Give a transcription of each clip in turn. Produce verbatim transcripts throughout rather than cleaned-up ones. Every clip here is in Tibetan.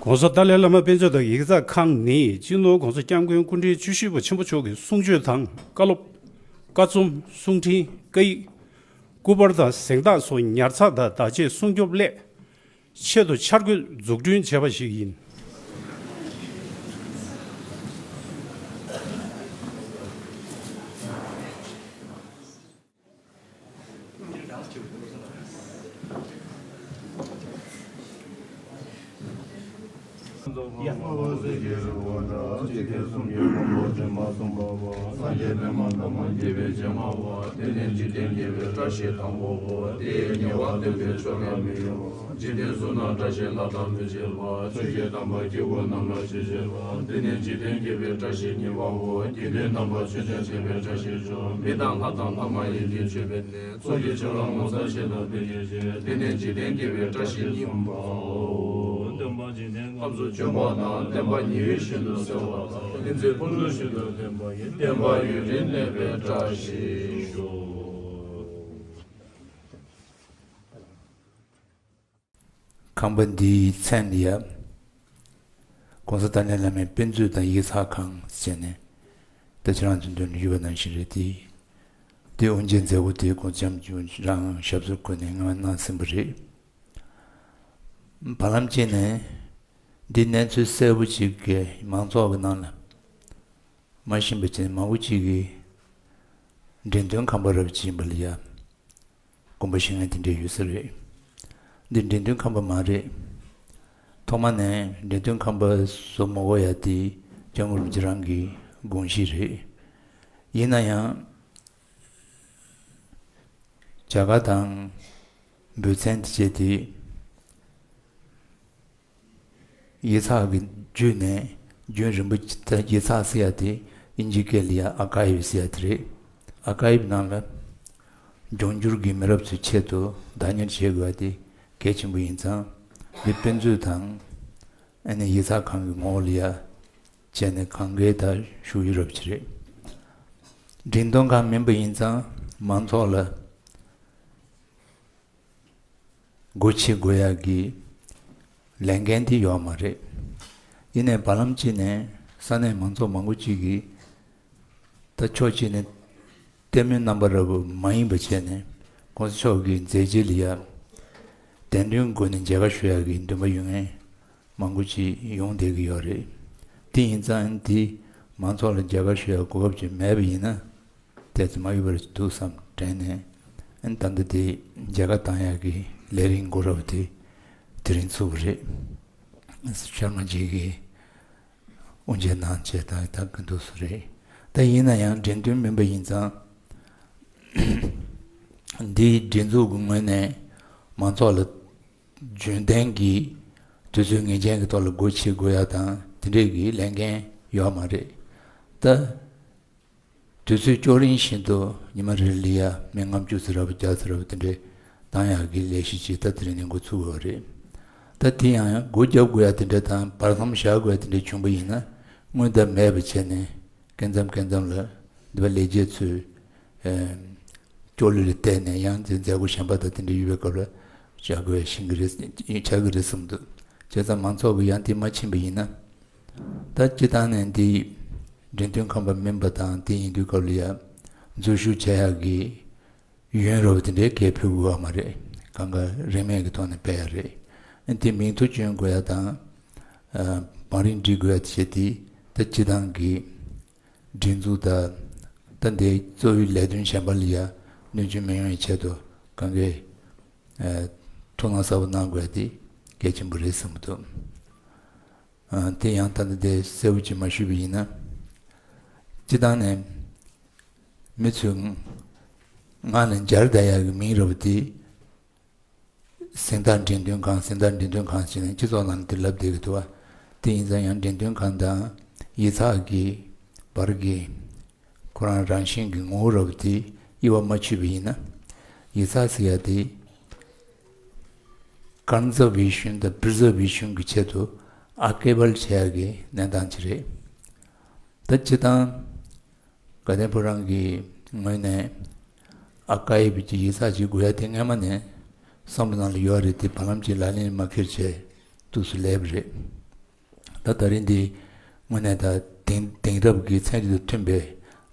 ༸གོང་ས་ཏཱ་ལའི་བླ་མ་དཔེ་མཛོད་དང་ཡིག་ཚགས་ཁང་ནི་སྤྱི་ནོར་༸གོང་ས་༸སྐྱབས་མགོན་སྐུ་ཕྲེང་བཅུ་བཞི་པ་ཆེན་པོ་མཆོག་གི་གསུང་ཆོས་དང་བཀའ་སློབ། བཀའ་རྩོམ། གསུང་འཕྲིན། བཀའ་ཡིག། སྐུ་པར་དང་གཟེངས་རྟགས་སོགས་ཉར་ཚགས་དང་བརྡ་ཆད་སྲུང་སྐྱོབ་སླད། ཆེད་དུ་འཆར་འགོད་འཛུགས་སྐྲུན་བྱས་པ་ཞིག་ཡིན། འཇིག་རྟེན་གསུམ་ན་བཀྲ་ཤིས་ལྷ་དང་མི་བྱེད་པ། ཆོས་ཀྱི་དམ་པ་སྐྱེ་བོ་རྣམས་ལ་ཞེས་བྱ་བ། དེ་ནས་འཇིག་རྟེན་གྱི་བཀྲ་ཤིས་གཉིས་པའོ། དགེ་འདུན་དམ་པ་ཆོས་སྟོན་བྱེད་པའི་བཀྲ་ཤིས་ཆོས། མི་དང་ལྷ་དང་ལྷ་མ་ཡིན་གྱི་མཆོད་པའི་གནས། ཚོགས་ཀྱི་མཆོག་ལ་ངོ་མཚར་ཆེ་ལ་དད་ཅིང་གཤེགས། དེ་ནས་འཇིག་རྟེན་གྱི་བཀྲ་ཤིས་གཉིས་པའོ། སྟོན་པ་འཇིག་རྟེན་ཁམས་སུ་བྱོན་པ་དང་། བསྟན་པ་ཉི་འོད་བཞིན་དུ་གསལ་བ་དང་། བསྟན་འཛིན་ཕུན་ཚོགས་བཞིན་དུ་ལྡན་པ་ཡི། བསྟན་པ་ཡུན་རིང་གནས་པའི་བཀྲ་ཤིས་ཤོག། ཁང་པ་འདིའི་མཚན་ལ་ཡ། ༸གོང་ས་ཏཱ་ལའི་བླ་མའི་དཔེ་མཛོད་དང་ཡིག་ཚགས་ཁང་ཟེར་ནས། ད་ཁྱེད་རང་ཚོའི་མདུན་དུ་ཡོད་པ་ནང་བཞིན་རེད་དེ། དེ་དབུ་འབྱེད་མཛད་སྒོ་དེ་༸གོང་ས་༸སྐྱབས་མགོན་རང་ཞབས་སོར་བཀོད་ནས་སྔོན་མ་གནང་ཟིན་པ་རེད། བར་ལམ་གཅིག་ནས། འདི་གནས་ཚུལ་གསལ་པོ་ཅིག་གིས་མང་ཚོགས་ཀྱི་ནང་ལ། མ་ཤེས་པ་ཅན་མང་པོ་ཅིག་གིས། འགྲེམས་སྟོན་ཁང་པ་རབ་ཅིག་ཡིན་པ་ལ་ཡ། དགོངས་པ་བཞེས་མཁན་དེ་འདྲ་ཡོད་ས་རེད། འདི་འགྲེམས་སྟོན་ཁང་པ་མ་རེད། ཐོག་མ་ནས་འགྲེམས་སྟོན་ཁང་པ་བཟོ་མ་དགོས་ཡ་དེ་སྐྱབས་མགོན་རིན་པོ་ཆེ་རང་གི་དགོངས་གཞི་རེད། ཡིན་ན་ཡང་། བྱ་དགའ་དང་འབུལ་ཚན་དེ་བཅས་དེ། ཡིག་ཚགས་ཀྱི་བརྒྱུད་ནས་རྒྱུན་རིང་པོ་ད་ཡིག་ཚགས་ཟེར་ཡ་དེ་དབྱིན་ཇིའི་སྐད་ལ་ཡ་ཨར་ཀའིབ་ཟེར་ཡ་དེ་རེད། ཨར་ཀའིབ་ནང་ལ་འབྱུང་འགྱུར་གྱི་མི་རབས་ཚོའི་ཆེད་དུ་བདག་གཉེར་བྱེད་དགོས་པ་དེ་གལ་ཆེན་པོ་ཡིན་ཙང་། འདི་དཔེ་མཛོད་དང་ཨ་ནི་ཡིག་ཚགས་ཁང་གི་ངོ་བོ་ལ་ཡ་བྱས་ནས་གང་གའི་ད་ཞུ་རྒྱུ་རབ་ཅིག་རེད། འགྲེམས་སྟོན་ཁང་མིན་པ་ཡིན་ཙང་མང་ཚོགས་ལ། སྒོ་ཕྱེ་དགོས་ཡག་གི་ལས་འགན་དེ་ཡོད་མ་རེད། ཡིན་ནའི་བར་ལམ་གཅིག་ནས་ས་གནས་མང་ཚོགས་མང་པོ་གཅིག་གིས་ད་ཕྱོགས་གཅིག་ནས་ལྟད་མོའི་རྣམ་པ་འདྲ་པོ་མ་ཡིན་པ་བྱས་ནས་༸གོང་ས་མཆོག་གི་མཛད་རྗེས་ལ་ཡ་དད་འདུན་སྒོ་ནས་མཇལ་ཁ་ཞུ་ཡག་གི་འདུན་པ་ཡོད་མཁན་མང་པོ་ཅིག་ཡོང་བསྡད་ཀྱི་ཡོད་རེད། དེ་ཡིན་ཙང་དེ་མང་ཚོགས་ལ་མཇལ་ཁ་ཞུ་ཡག་གོ་སྐབས་ཅིག་མེད་པ་ཡིན་ན། དེ་ཚོ་མ་ཡོད་པར་འདུག་བསམ་དྲན་ནས། ཨ་ནི་ད་ལྟ་དེ་མཇལ་ཁ་བཏང་ཡག་གི་ལས་རིམ་འགོ་ར་བ་དེ་དེ་རིང་ཚུགས་པ་རེད། ཤར་མ་འཇིགས་ཀྱིས་དབུ་འབྱེད་གནང་བྱས་ད་ད་གི་འདུག་སུ་རེད། ད་ཡིན་ན་ཡང་འགྲེམས་སྟོན་མིན་པ་ཡིན་ཙང་། འདིའི་སྒྲིག་འཛུགས་ཀྱི་ངོས་ནས་མང་ཚོགས་ལ་རྒྱུན་ལྡན་གྱི་དུས་ཚོད་ངེས་ཅན་གྱི་ཐོག་ལ་སྒོ་ཕྱེ་དགོས་ཡག་དང་དེ་འདྲས་ཀྱི་ལས་འགན་ཡོད་མ་རེད། ད། དུས་ཚོད་ཅོག་རིང་བཞིན་དུ་ཉི་མ་རེ་ལ་ཡ་མི་ལྔ་བཅུ་ཙམ་ར་བ་བརྒྱ་ཙམ་ར་བ་དེ་འདྲའི་བཏང་ཡག་གི་ལས་གཞི་ཅིག་ད་དེ་རིང་ནས་འགོ་ཚུགས་ཡོད་རེད། ད་དེ་ཡང་ཡང་སྒོ་རྒྱབ་དགོས་ཡ་དེ་འདྲ་དང་བར་མཚམས་བཞག་དགོས་ཡ་དེ་འདྲ་བྱུང་པ་ཡིན་ན་སྔོན་བརྡ་མེད་པ་བྱས་ནས་སྐད་མཚམས་སྐད་མཚམས་ལ་འདི་པ་ལས་བྱེད་ཚོས་ཨེམ། སྐྱོ་གླུ་ལ་བལྟས་ནས་ཡང་མཛད་མཛད་སྒོ་གཞན་པ་དང་དེ་འདྲ་ཡོད་པའི་སྐབས་ལ་བྱ་དགོས་ཤིང་གི་རེད་ཆགས་ཀྱི་རེད་བསམ་འདུག་བྱས་ཙང་མང་ཚོགས་ཀྱི་ཡང་དེ་མ་ཕྱིན་པ་ཡིན་ན། ད་སྤྱི་བཏང་ནས་འདི་འགྲེམས་སྟོན་ཁང་པ་མིན་པ་དང་དེ་ཡིན་དུས་སྐབས་ལ་ཡ་འཛུལ་ཞུགས་བྱ་ཡག་གི་ཡོན་རོབ་དེ་འདྲའི་གས་ཕུལ་དགོས་པ་མ་རེད། གང་ག་རིན་མེད་ཀྱི་ཐོག་ནས་སྤེལ་ཡ་རེད། དེ་མིང་ཐོ་བཅོན་དགོས་ཡ་དང་། བང་རིམ་སྒྲིག་དགོས་ཡ་དེ་བྱས་དེ་ད་སྤྱི་བཏང་གི་སྒྲིག་འཛུགས་དང་། ད་འདི་གཙོ་བོའི་ལས་དོན་གཞན་པ་ལ་ཡ་གནོད་སྐྱོན་མི་ཡོང་བའི་ཆེད་དུ་གང་གས་ཐུགས་སྣང་གསར་པ་གནང་དགོས་ཡ་དེ་གལ་ཆེན་པོ་རེད་བསམ་གྱི་འདུག་ཨ། དེ་ཡང་ད་ལྟ་དེ་གསལ་པོ་ཅིག་མ་ཞུས་པ་ཡིན་ན། སྤྱི་བཏང་ནས་མི་ཚོས་ང་ལ་སྦྱར་བསྡད་ཡག་གི་མིང་རེད་པ་དེ། གཟེངས་རྟགས་འགྲེམས་སྟོན་ཁང་། གཟེངས་རྟགས་འགྲེམས་སྟོན་ཁང་ཟེར་ནས་སྤྱི་ཚོགས་ནང་དེ་ལབ་བསྡད་ཀྱི་འདུག་པ། དེ་ཡིན་ཙང་ཡང་འགྲེམས་སྟོན་ཁང་དང་ཡིག་ཚགས་ཀྱི་བར་གྱི་ཁོ་རང་རང་བཞིན་གྱི་ངོ་བོ་རབ་དེ་དབྱེ་བ་མ་ཕྱེ་བ་ཡིན་ན། ཡིག་ཚགས་ཟེར་ཡ་དེ་ཀོན་ཛར་ཝེ་ཤན་དང་པི་རི་ཛར་ཝེ་ཤན་གྱི་ཆེད་དུ་ཨར་ཀའི་བལ་བྱེད་ཡ་གི་གནས་སྟངས་ཅིག་རེད། ད་སྤྱི་བཏང་དགའ་ལྡན་ཕོ་བྲང་གི་ངོས་ནས་ཨར་ཀའི་བི་ཀྱི་ཡིག་ཚགས་ཅིག་དགོས་ཡ་དེ་སྔ་མ་ནས་བསམ་བློ་ནང་ལ་ཡོད་རེད་དེ་བར་ལམ་གྱི་ལག་ལེན་མ་འཁྱེར་བྱས་འདུག་སེ་སླེབས་རེད། ད་ད་རིང་འདི་དངོས་གནས་ད་དེང་དེང་རབས་ཀྱི་ཚན་རིག་དང་མཐུན་པའི་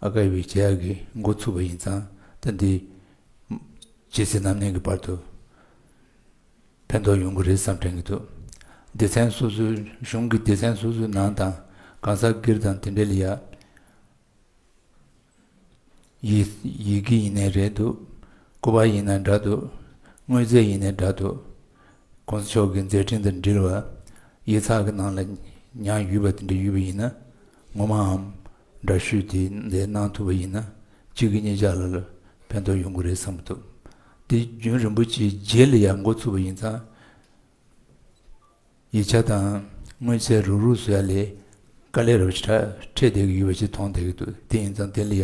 ཨ་ཀ་ཝི་བྱེད་ཡག་གི་འགོ་ཚུགས་པ་ཡིན་ཙང་། ད་འདི་ཇི་སྲིད་ནམ་གནས་ཀྱི་བར་དུ་ཕན་ཐོགས་ཡོང་གི་རེད་བསམ་དྲན་གྱི་འདུག་སྡེ་ཚན་སོ་སོའི་གཞུང་གི་སྡེ་ཚན་སོ་སོའི་ནང་དང་གང་ཟག་སྒེར་དང་དེ་འབྲེལ་ཡ། ཡི་ཡི་གེ་ཡིན་ནའི་རེད་འདུག་སྐུ་པར་ཡིན་ན་འདྲ་འདུག་དངོས་རྫས་ཡིན་ནའི་འདྲ་འདུག་གོང་ས་མཆོག་གི་མཛད་འཕྲིན་དང་འབྲེལ་བ་ཡིག་ཚགས་ཀྱི་ནང་ལ་ཉར་ཡོད་པ་དེ་འདྲ་ཡོད་པ་ཡིན་ན། ངོ་མའམ་འདྲ་བཤུས་དེ་འདིར་གནང་ཐུབ་པ་ཡིན་ན་གཅིག་གི་གཉིས་ཆ་ལ་ལ་ཕན་ཐོགས་ཡོང་གི་རེད་བསམ་གྱི་འདུག་དེ་རྒྱུན་རིང་པོ་ཅིག་རྗེས་ལ་ཡང་འགོ་ཚུགས་པ་ཡིན་ཙང་། ཡིག་ཆ་དང་དངོས་ཚད་རུག་རུག་བཟོ་ཡ་ལས་དཀའ་ལས་རབ་ཞེ་དྲག་འཕྲད་བསྡད་ཀྱི་ཡོད་པ་ཞིག་མཐོང་བསྡད་ཀྱི་འདུག་དེ་ཡིན་ཙང་དེ་ལ་ཡ་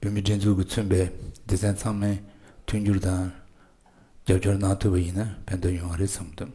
བོད་མིའི་སྒྲིག་འཛུགས་ཀྱིས་མཚོན་པའི་སྡེ་ཚན་ཚང་མས་མཐུན་འགྱུར་དང་རྒྱབ་སྐྱོར་གནང་ཐུབ་པ་ཡིན་ན་ཕན་ཐོགས་ཡོང་བ་རེད་བསམ་གྱི་འདུག